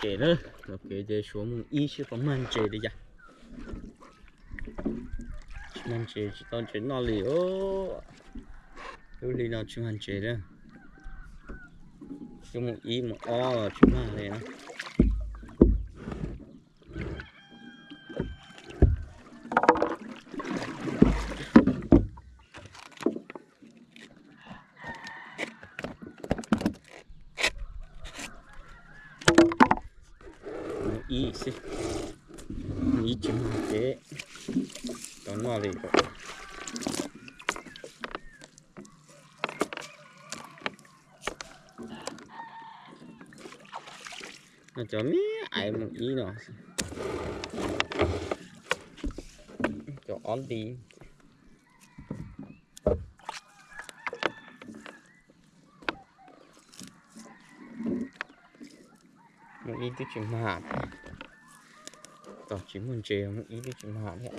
kev na, los kev ces suav mus ib sij puas mag ntses li cas. Tsis mag ntses tsis tau ntses noj li os. Lub hli no tsis mag ntses li. Twb mus ib mus ob los tsis mag li na. Ib xwb, ib tsis mag ces tau noj li. No cov me aiv mus ib no, cov ob li. Mus ib twb tsis mag, tos tsis muaj ntses mus ib twb tsis mag thiab.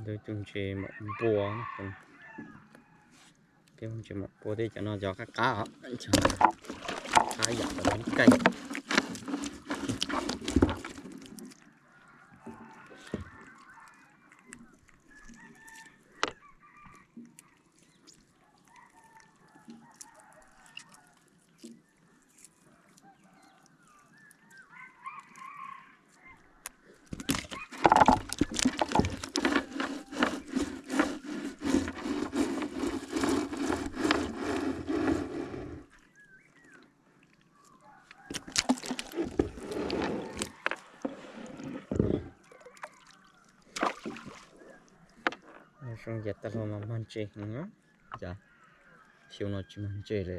Ntawd tus ntses maum npua, tus ntses maum npua thiab cov no cov qab qab os, qab yam cov kaij. Zoo yam tag los mas mag ntses heev, cas xyoo no tsis mag ntses li.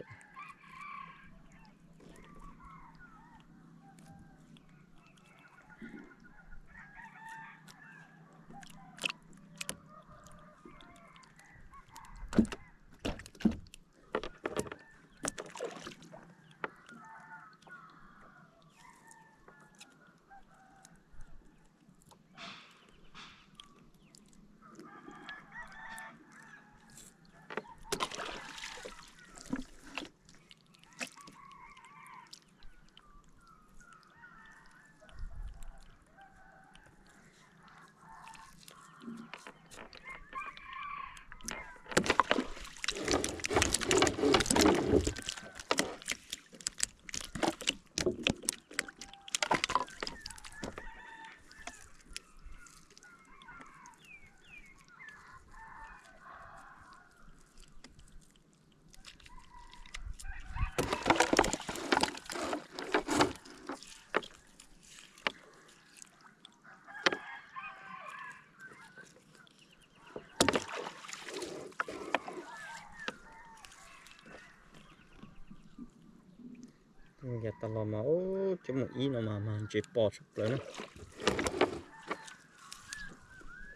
Yav tas los mas ub, cov mus ib no mas mag ntses pos tshaj plaws na.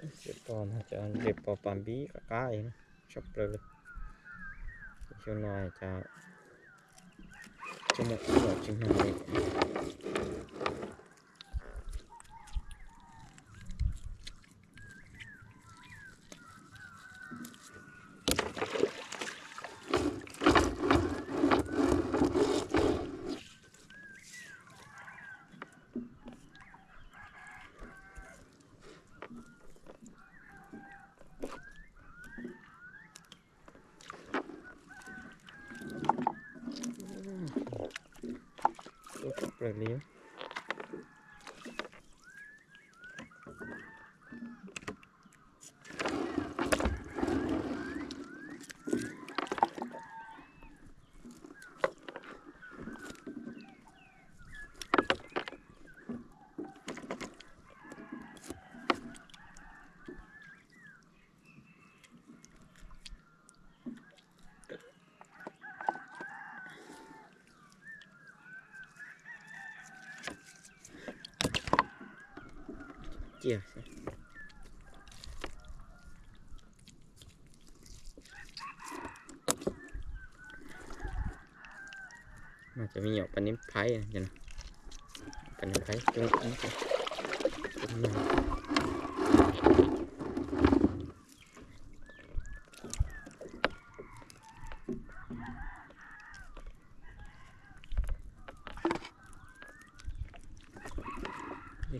Ntses pos mas cov ntses pos pas npib qab qab tshaj plaws li. Xyoo no cas cov mus ib los tsis mag li. Ub, tshaj plaws li. Cia xwb. Mas cov me nyuam pas nib phaib no. Kom nws pais coob ib, coob mag.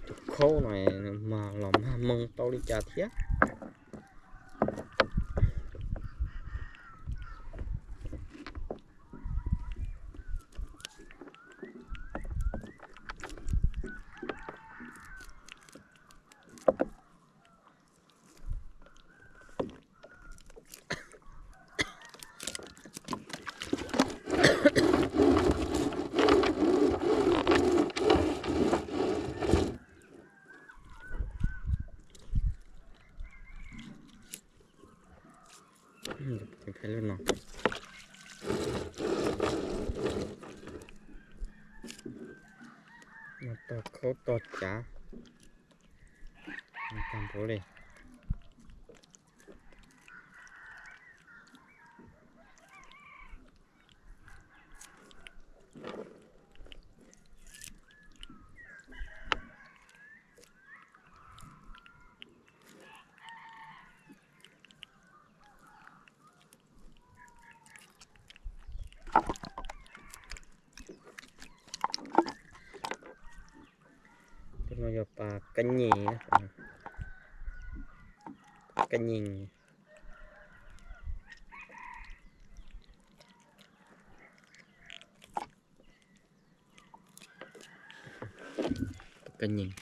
Tus khaub no mas los mag moo tau li cas thiab. Phais lub no, tog khaub tog cav tag npaum li. Tus no yog pas kab nyes, kab nyes. Kab nyes.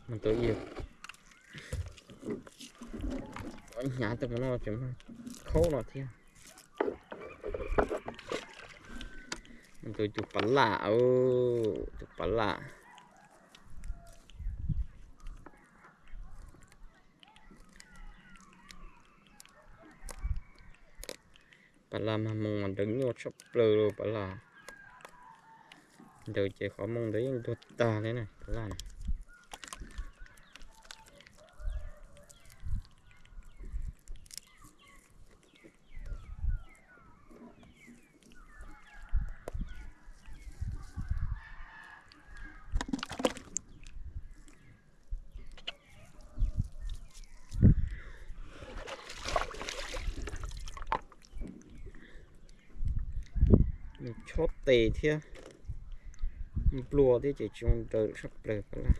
Mus tus ib, hnyav tau mus no tseem mag khaub no thiab. Tus, tus pas laj, tus pas laj. Pas laj mag moo mas nrawm nyuaj tshaj plaws li pas laj. Nrawm ces qhov moo ntawd yeej ntuag tag li na pas laj na. Nws chob tes thiab nplua thiab ces tsis zoo nrawm tshaj plaws pas laj.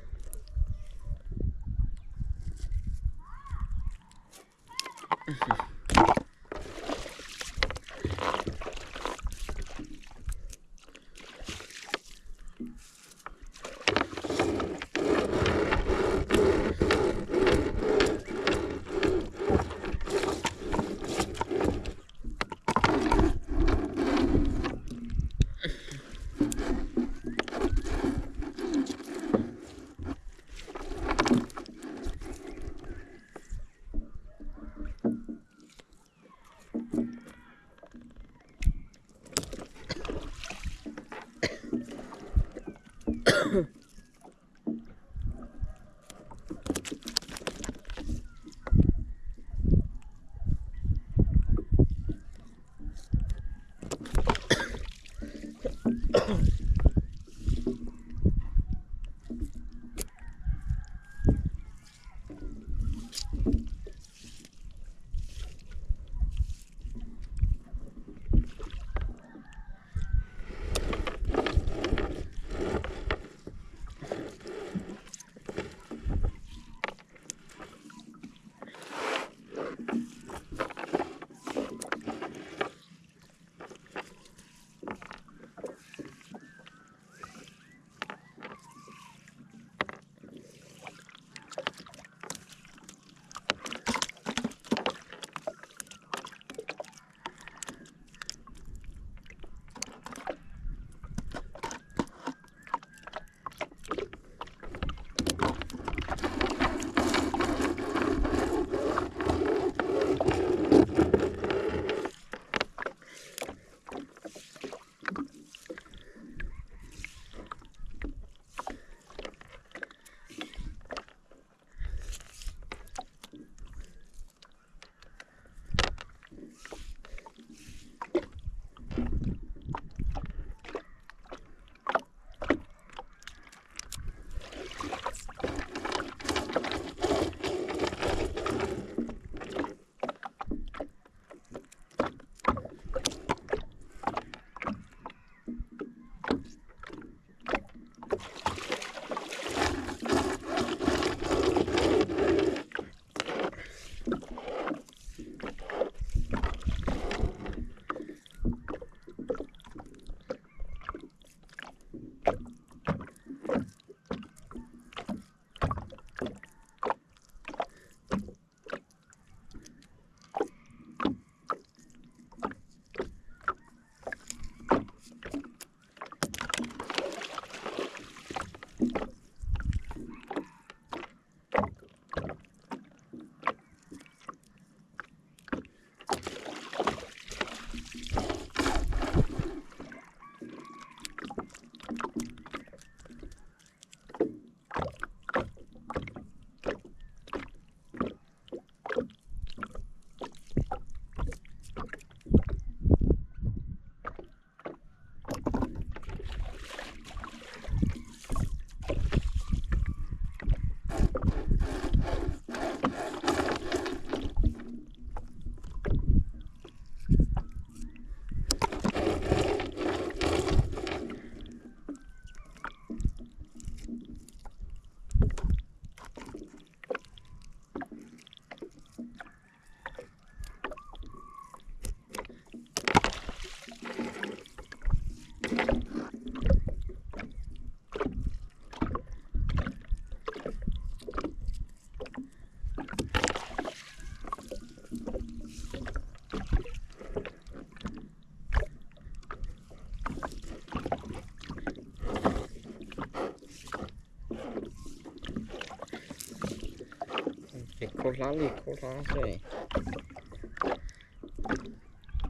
khaub hlab li khaub hlab xwb.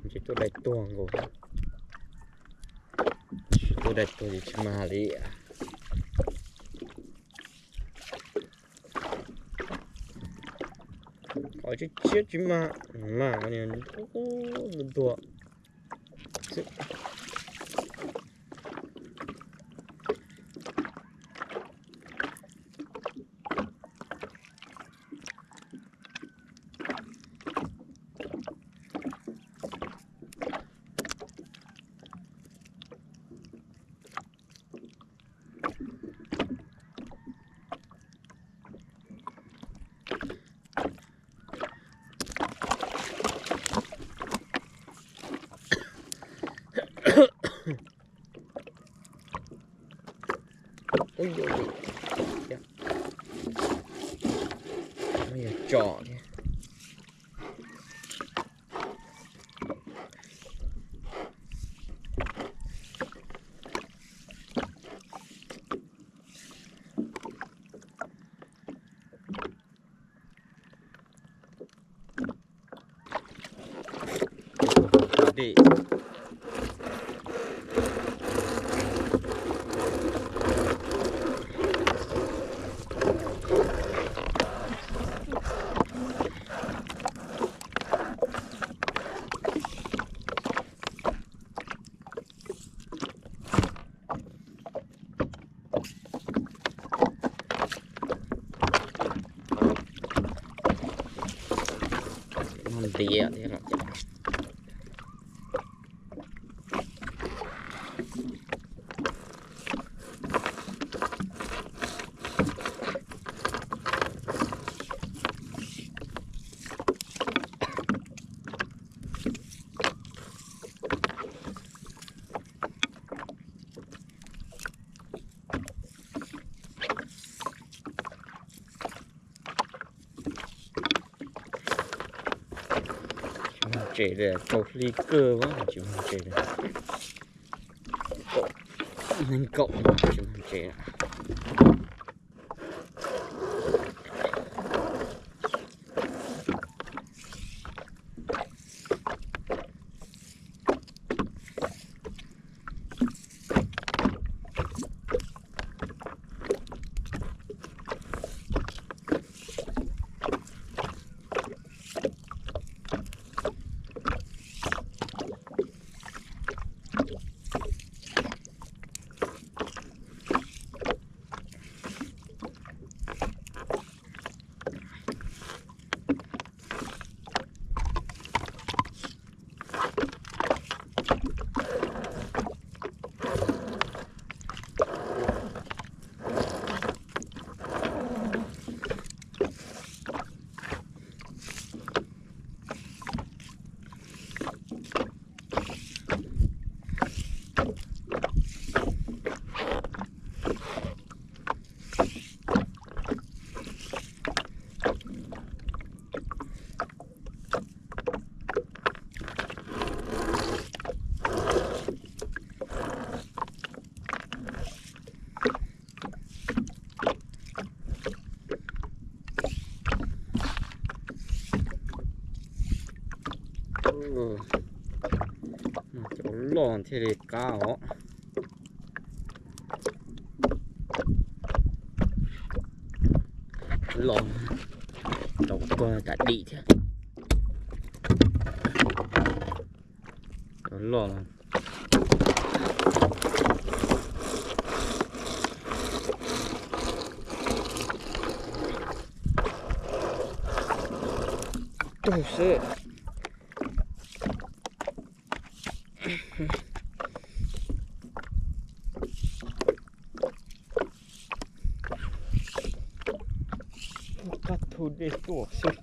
Tsis tuaj dai tuag nkaus. Tsis tuaj dai tuag ces tsis mag li. Qhov tshiab tshiab tsis mag, mag ua niag ntub ntub tuag. Ub, yog tsom thiab. Ntiav thiab los cas. Tsis mag ntses li, tsaus hli kawg, tsis mag ntses li. Nees nkaum tsis mag ntses. Cov loj thiaj li qab os. Loj, tau tuag tas dim thiab. Cov loj. Tug xwb. Qab thu dej tuaj xwb.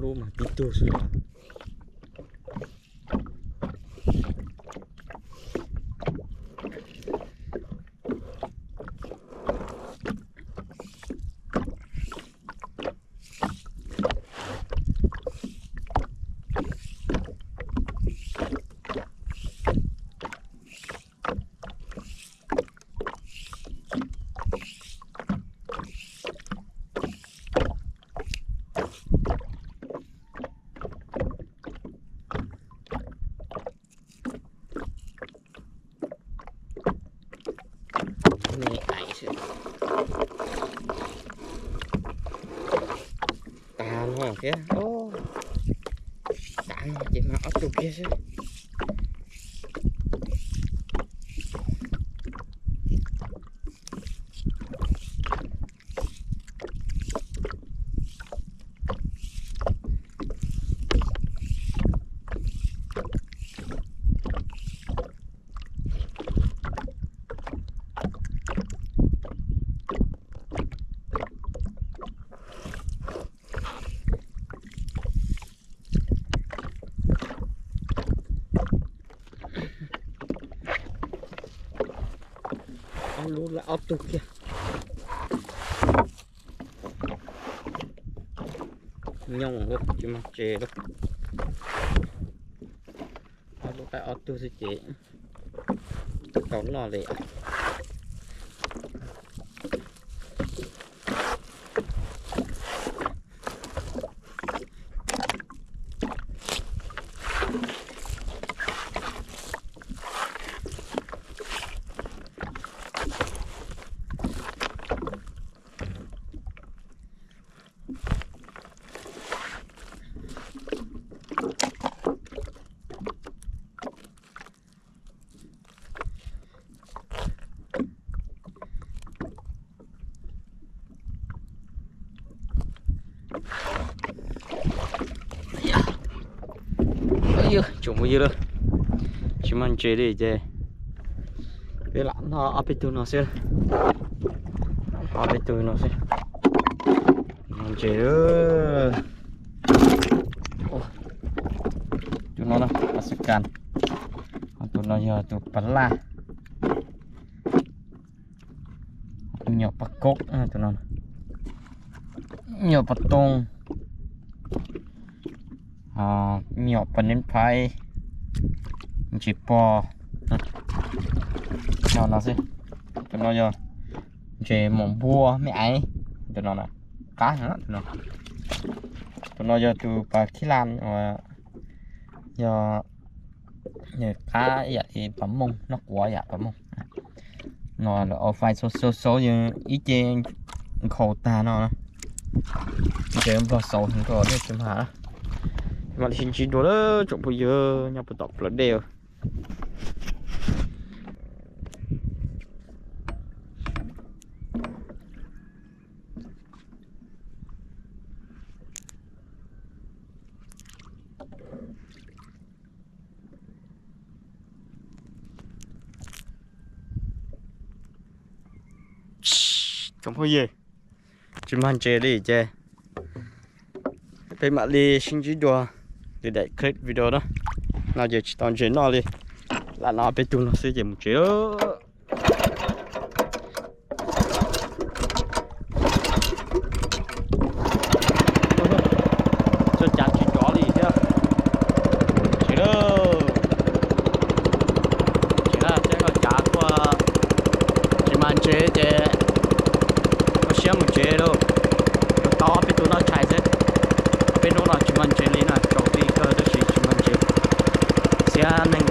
Ub, mas tib tug xwb los. Tag no thiab, tag no ces mas ob tug kiag xwb. Ob lub lawm ob tug kiag. Nyooj lawm tsis muaj ntses lawm. Ob lub qaib ob tug xwb ces tau noj li. Tsoom phooj ywg, tsis muaj ntses li ces peb lam noj ob peb tug no xwb. Ob peb tug no xwb. Ntses. Tus no na, Alaskan. Tus no yog tus pas laj. Tus nyom pas kob, tus no nyom pas tooj, nyom pas neeb phaib, ntses pog. No no xwb. Tus no yog ntses mom npua me aiv. Tus no qab heev tus no. Tus no yog tus pas khib laj uas yog qab ib yam li pas mooj, noj quav yam pas mooj. No lawv ua fais xauv xauv xauv ib ce nkhaus tag no. Ntses nplog xauv heev rau nej tsis mag. Mam li sib ntsib dua lawm tsoom phooj ywg nyob puag tom plawv dej. Tsoom phooj ywg, tsis mag ntses li ces peb mam li sib ntsib dua lwm daim clip video na. No ces tsis tau ntses noj li, lam noj peb tug no xwb ces mus tsev. Txoj cav tsis rov li thiab. Tsev lawm. Tsev lawm, txoj cav tuaj tsis mag ntses ces ua siab mus tsev lauj. Tau ob peb tug noj tshais xwb. Ob peb hnub no tsis mag ntses li na, tsaus ntuj kawg tab sis tsis mag ntses. Xiab neeg